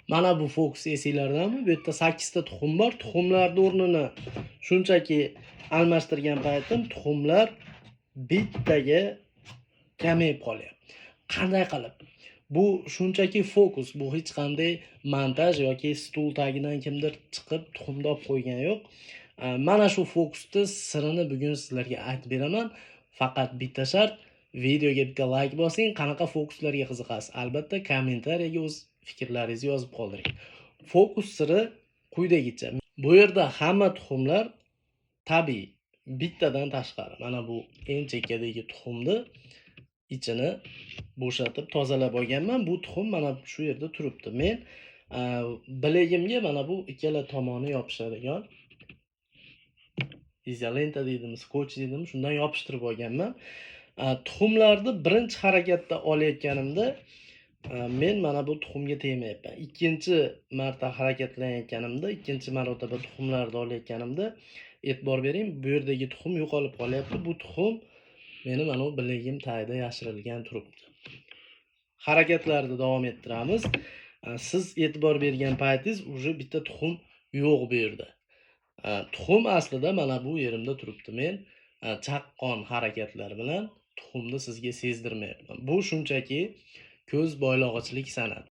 Mana bu fokus esinglardami? Bu yerda 8 ta tuxum bor. Tuxumlarni o'rnini shunchaki almashtirgan paytim tuxumlar bittaga kamayib qolyapti. Qanday qilib? Bu shunchaki fokus, bu hech qanday montaj yoki stul tagidan kimdir chiqib tuxumni olib qo'ygani yo'q. Mana shu fokusni sirini bugun sizlarga aytib beraman. Faqat bitta shart: videoga bitta layk bosing. Qanaqa fokuslarga qiziqasiz? Albatta kommentariyaga o'z fikrlaringizni yozib qoldiring. Fokus siri quyidagicha. Bu yerda hamma tuxumlar tabiiy, bittadan tashqari. Mana bu eng chekkadagi tuxumni ichini bo'shatib tozalab olganman. Bu tuxum mana shu yerda turibdi. Men bilagimga mana bu ikkala tomoni yopishadigan izolenta deydimi, skotch deydimi, shundan yopishtirib olganman. Tuxumlarni birinchi harakatda olayotganimda men mana bu tuxumga tegmayapman. Ikkinchi marta harakatlanayotganimda, ikkinchi marotaba tuxumlarni olayotganimda e'tibor bering, bu yerdagi tuxum yo'qolib qolyapti. Bu tuxum meni mana bu bilagim tagida yashirilgan turibdi. Harakatlarni davom ettiramiz. Siz e'tibor bergan paytingiz уже bitta tuxum yo'q bu yerda. Tuxum aslida mana bu yerimda turibdi. Men chaqqon harakatlar bilan tuxumni sizga sezdirmayapman. Bu shunchaki ko'z boylog'ichlik san'at.